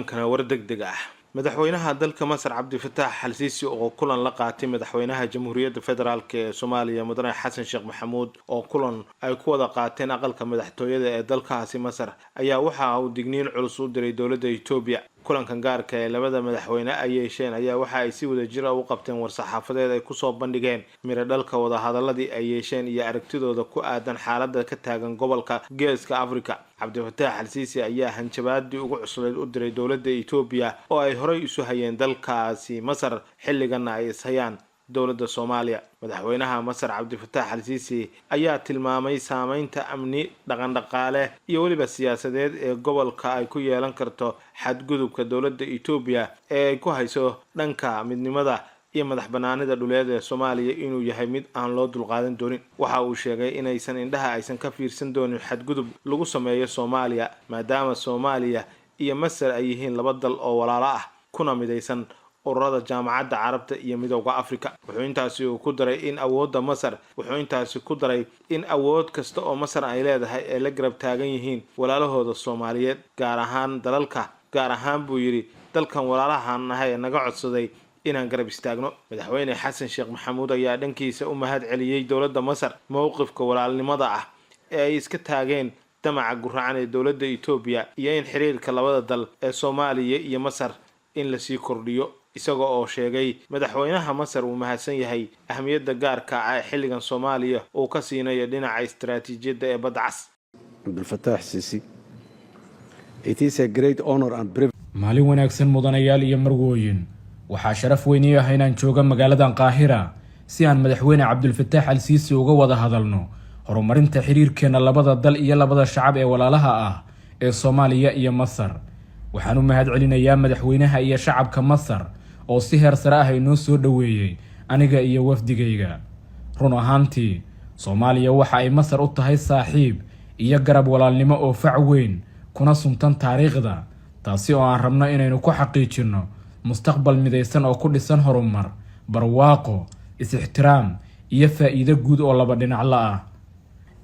Iminkana war deg deg ah. Madaxweynaha dalka Masar, Cabdifataax Xalsiisi, oo kulan la qaatay madaxweynaha Jamhuuriyadda Federaalk ee Soomaaliya, Mudane Xasan Sheekh Maxamuud, oo kulan ay ku wada qaateen aqalka madaxtooyada ee dalkaasi Masar, ayaa waxa uu digniin culus u diray dowladda Etoobiya. Kulankan gaarka ee labada madaxweyne ay yeesheen ayaa waxa ay si wada jir ah u qabteen war-saxaafadeed ay kusoo bandhigeen miro dhalka wadahadaladii ay yeesheen iyo aragtidooda ku aadan xaalada ka taagan gobolka Geeska Africa. Cabdifataax Xalsiisi ayaa hanjabaadii ugu cuslayd u diray dowladda Etoobiya, oo ay horey isu hayeen dalkaasi Masar, xilligana ay ishayaan dowladda Soomaaliya. Madaxweynaha Masar, Cabdifataax Xalsiisi, ayaa tilmaamay saameynta amni, dhaqandhaqaale iyo weliba siyaasadeed ee gobolka ay ku yeelan karto xadgudubka dowladda Etoobiya ee ay ku hayso dhanka midnimada iyo madax banaanida dhuleed ee Soomaaliya inuu yahay mid aan loo dulqaadan doonin. Waxa uu sheegay inaysan indhaha aysan ka fiirsan doonin xadgudub lagu sameeyo Soomaaliya, maadaama Soomaaliya iyo Masar ay yihiin laba dal oo walaalo ah, kuna midaysan ururada Jaamacadda Carabta iyo Midowda Africa. Wuxuu intaasi ku daray in awood kasta oo Masar ay leedahay ay la garab taagan yihiin walaalahooda Soomaaliyeed, gaar ahaan dalalka, gaar ahaan buu yidhi, dalkan walaalahan nahay ee naga codsaday inaan garab istaagno. Madaxweyne Xasan Sheekh Maxamuud ayaa dhankiisa u mahad celiyey dowladda Masar mowqifka walaalnimada ah ee ay iska taageen damaca guracan ee dowladda Etoobiya, iyo in xiriirka labada dal ee Soomaaliya iyo Masar in lasii kordhiyo, isaga oo sheegay madaxweynaha Masar uu mahadsan yahay ahmiyadda gaarka ah ee xilligan Soomaaliya uu ka siinayo dhinaca istaraatiijiyadda ee Badda Cas. Abdel Sisi. It is a great honor and privilege. Maalin wanaagsan, mudanayaal iyo marwooyin. Waxaa sharaf weyn ii ah inaan joogo magaaladan Qaahira si aan Madaxweyne Cabdulfataax Al Siisi uga wada hadalno horumarinta xiriirkeena labada dal iyo labada shacab ee walaalaha ah ee Soomaaliya iyo Masar. Waxaan u mahad celinayaa madaxweynaha iyo shacabka Masar oo si heer sare ah inoo soo dhoweeyey aniga iyo wafdigayga. Run ahaantii, Soomaaliya waxa ay Masar u tahay saaxiib iyo garab walaalnimo oo fac weyn, kuna suntan taariikhda, taasi oo aan rabno inaynu ku xaqiijinno mustaqbal midaysan oo ku dhisan horumar, barwaaqo, is-ixtiraam iyo faa'iido guud oo laba dhinacla ah.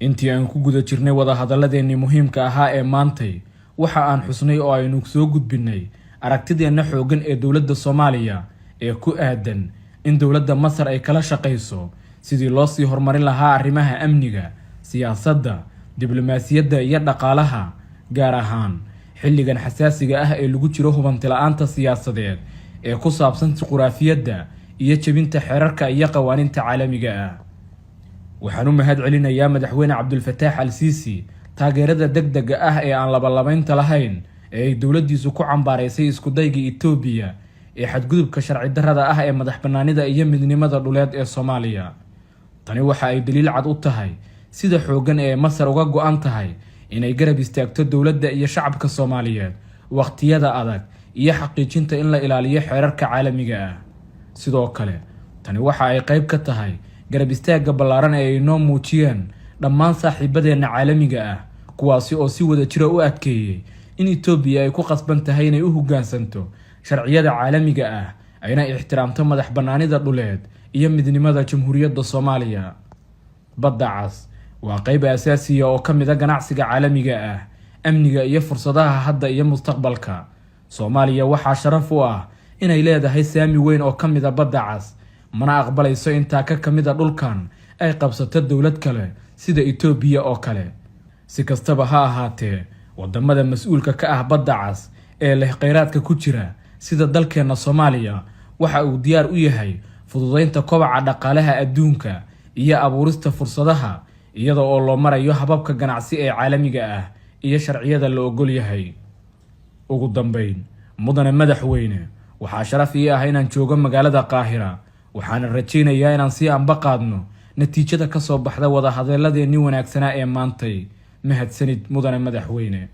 Intii aan ku guda jirnay wadahadalladeennii muhiimka ahaa ee maantay, waxa aan xusnay oo aynu soo gudbinnay aragtideenna xooggan ee dowladda Soomaaliya ee ku aadan in dowladda Masar ay kala shaqayso sidii loo sii horumarin lahaa arrimaha amniga, siyaasadda, diblomaasiyadda iyo dhaqaalaha, gaar ahaan xilligan xasaasiga ah ee lagu jiro hubanti la-aanta siyaasadeed ee ku saabsan juquraafiyadda iyo jebinta xeerarka iyo qawaaniinta caalamiga ah. Waxaan u mahad celinayaa Madaxweyne Cabdulfataax Al Siisi taageerada deg dega ah ee aan labalabaynta lahayn ee ay dowladdiisu ku cambaaraysay iskudayga Etoobiya ee xadgudubka sharci darrada ah ee madax bannaanida iyo midnimada dhuleed ee Soomaaliya. Tani waxa ay daliil cad u tahay sida xooggan ee Masar uga go-an tahay inay garab istaagto dowladda iyo shacabka Soomaaliyeed wakhtiyada adag iyo xaqiijinta in la ilaaliyo xeerarka caalamiga ah. Sidoo kale, tani waxa ay qayb ka tahay garab istaagga ballaaran ee ay noo muujiyeen dhammaan saaxiibadeenna caalamiga ah, kuwaasi oo si wada jira u adkeeyey in Etoobiya ay ku qasban tahay inay u hoggaansanto sharciyada caalamiga ah, ayna ixtiraamto madax bannaanida dhuleed iyo midnimada Jamhuuriyadda Soomaaliya. Badda Cas waa qayb asaasiya oo ka mid ah ganacsiga caalamiga ah, amniga iyo fursadaha hadda iyo mustaqbalka. Soomaaliya waxaa sharaf u ah inay leedahay saami weyn oo ka mid ah Badda Cas, mana aqbalayso intaa ka mid ah dhulkan ay qabsato dowlad kale sida Etoobiya oo kale. Si kastaba ha ahaatee, wadamada mas-uulka ka ah Badda Cas ee leh kheyraadka ku jira, sida dalkeenna Soomaaliya, waxa uu diyaar u yahay fududeynta kobaca dhaqaalaha adduunka iyo abuurista fursadaha, iyada oo loo marayo hababka ganacsi ee caalamiga ah iyo sharciyada la ogol yahay. Ugu dambeyn, mudane madaxweyne, waxaa sharaf ii ah inaan joogo magaalada Qaahira, waxaana rajaynayaa inaan sii anba qaadno natiijada ka soo baxda wadahadalladeennii wanaagsanaa ee maantay. Mahadsanid, mudane madaxweyne.